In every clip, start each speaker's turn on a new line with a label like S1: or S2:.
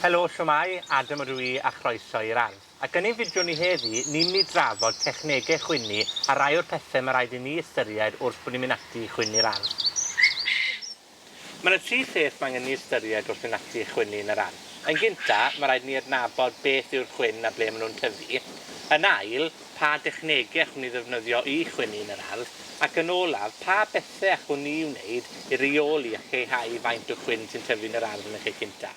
S1: Helo, shwmae? Adam ydw i, a chroeso i'r ardd. Ac yn ein fideo ni heddi, ni'n mynd i drafod technegau chwynnu a rai o'r pethe ma' raid i ni ystyried wrth bod ni'n mynd ati i chwynnu'r ardd. Ma' 'na tri pheth ma' angen ni ystyried wrth fynd ati i chwynnu yn yr ardd. Yn gynta, ma' raid ni adnabod beth yw'r chwyn a ble ma' nw'n tyfu. Yn ail, pa dechnege allwn ni ddefnyddio i chwynnu yn yr ardd? Ac yn olaf, pa bethe allwn ni wneud i reoli a lleihau faint o chwyn sy'n tyfu yn yr ardd yn y lle cynta?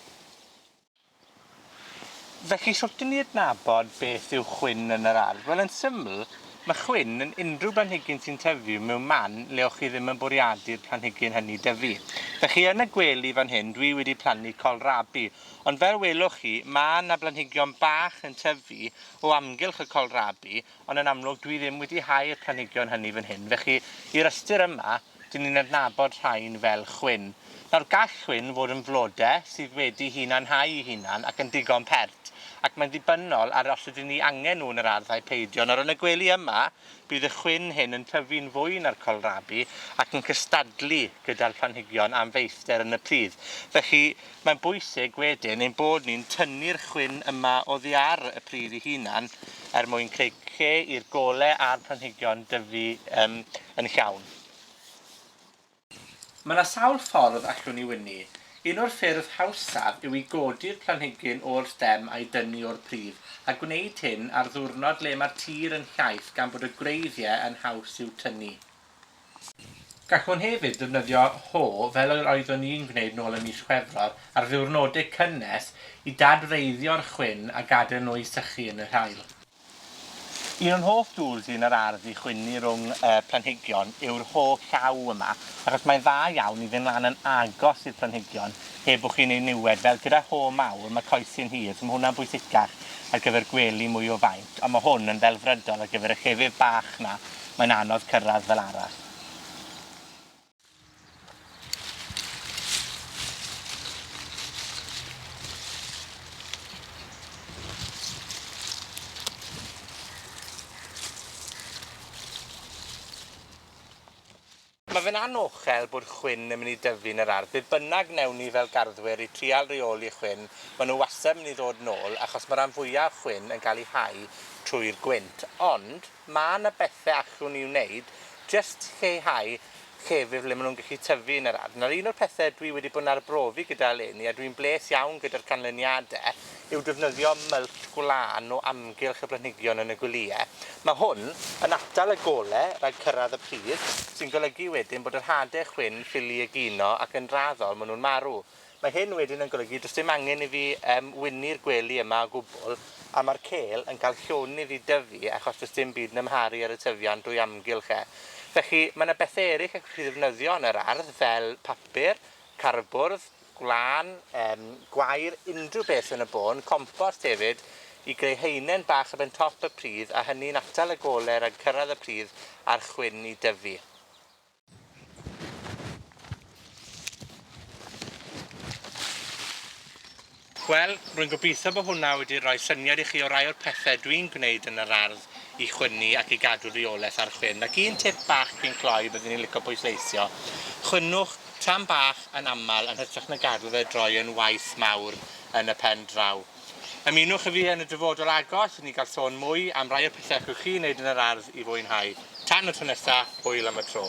S1: Felly, shwt 'yn ni adnabod beth yw chwyn yn yr ardd? Wel, yn syml, ma' chwyn yn unrhyw blanhigyn sy'n tyfu mewn man le o'ch chi ddim yn bwriadu'r planhigyn hynny dyfu. Felly, yn y gwely fan hyn, dwi wedi plannu colrabi, ond fel welwch chi, ma' 'na blanhigion bach yn tyfu o amgylch y colrabi, ond yn amlwg dwi ddim wedi hau'r planhigion hynny fan hyn. Felly, i'r ystyr yma, 'Dyn ni'n adnabod rhain fel chwyn. Nawr, gall chwyn fod yn flode sydd wedi hunanhau 'u hunan ac yn digon pert, ac mae'n ddibynnol ar os ydyn ni angen nhw yn yr ardd ai peidio. Nawr, yn y gwely yma, bydd y chwyn hyn yn tyfu'n fwy na'r colrabi ac yn cystadlu gyda'r planhigion am feithder yn y pridd. Felly, mae'n bwysig wedyn ein bod ni'n tynnu'r chwyn yma oddi ar y pridd 'i hunan er mwyn creu lle i'r gole a'r planhigion dyfu yym yn llawn. Mae 'na sawl ffordd allwn ni wynnu. Un o'r ffyrdd hawsaf yw i godi'r planhigyn o'r stem a'i dynnu o'r pridd, a gwneud hyn ar ddiwrnod le mae'r tir yn llaith gan bod y gwreiddiau yn haws i'w tynnu. Gallwn hefyd ddefnyddio ho, fel yr oeddwn i'n gwneud nôl ym mis Chwefror, ar ddiwrnodau cynnes i dadwreiddio'r chwyn a gadael nhw i sychu yn yr haul. Un o'n hoff dŵls i yn yr ardd i chwynnu rwng y planhigion yw'r ho llaw yma, achos mae'n dda iawn i fynd lan yn agos i'r planhigion heb bo' chi'n neud niwed. Fel gyda ho mawr, ma' coesyn hir, so ma' hwnna'n bwysicach ar gyfer gwely mwy o faint, ond ma' hwn yn ddelfrydol ar gyfer y llefydd bach 'na mae'n anodd cyrradd fel arall. Ma' fe'n anochel bod chwyn yn myn' i dyfu yn yr ardd. Be' bynnag newn ni fel garddwyr i trial reoli chwyn, ma' nw wastad myn' i ddod nôl, achos ma' ran fwya o chwyn yn ga'l 'u hau trwy'r gwynt. Ond, Ma' 'na bethe allwn ni wneud jyst lleihau llefydd le ma' nw'n gallu tyfu yn yr ardd. Nawr un o'r pethe dwi wedi bod yn arbrofi gyda eleni, a dwi'n bles iawn gyda'r canlyniade, yw defnyddio myllt gwlân o amgylch y planhigion yn y gwlye. Ma' hwn yn atal y gole rhag cyrradd y pridd, sy'n golygu wedyn bod yr hade chwyn ffili egino ac yn raddol ma' nw'n marw. Mae hyn wedyn yn golygu does dim angen i fi yym wynu'r gwely yma o gwbwl, a ma'r cêl yn cael llonydd i dyfu achos does dim byd yn amharu ar y tyfiant o'i amgylch e. Felly, ma' 'na bethe eryll allwch chi ddefnyddio yn yr ardd, fel papur, cardbwrdd, gwlân, yym gwair, unrhyw beth yn y bôn, compost hefyd, i greu haenen bach ar ben top y pridd, a hynny'n atal y gole rhag cyrraedd y pridd a'r chwyn i dyfu. Wel, rwy'n gobeithio bod hwnna wedi rhoi syniad i chi o rai o'r pethe dwi'n gwneud yn yr ardd i chwynnu ac i gadw rheolaeth ar chwyn. Ac un tip bach cyn cloi byddwn i'n licio pwysleisio, chwynnwch tam bach yn aml yn hytrach na gadw fe droi yn waith mawr yn y pen draw. Ymunwch â fi yn y dyfodol agos i ni gael sôn mwy am rai o'r pethe allwch chi wneud yn yr ardd i fwynhau. Tan y tro nesa, hwyl am y tro.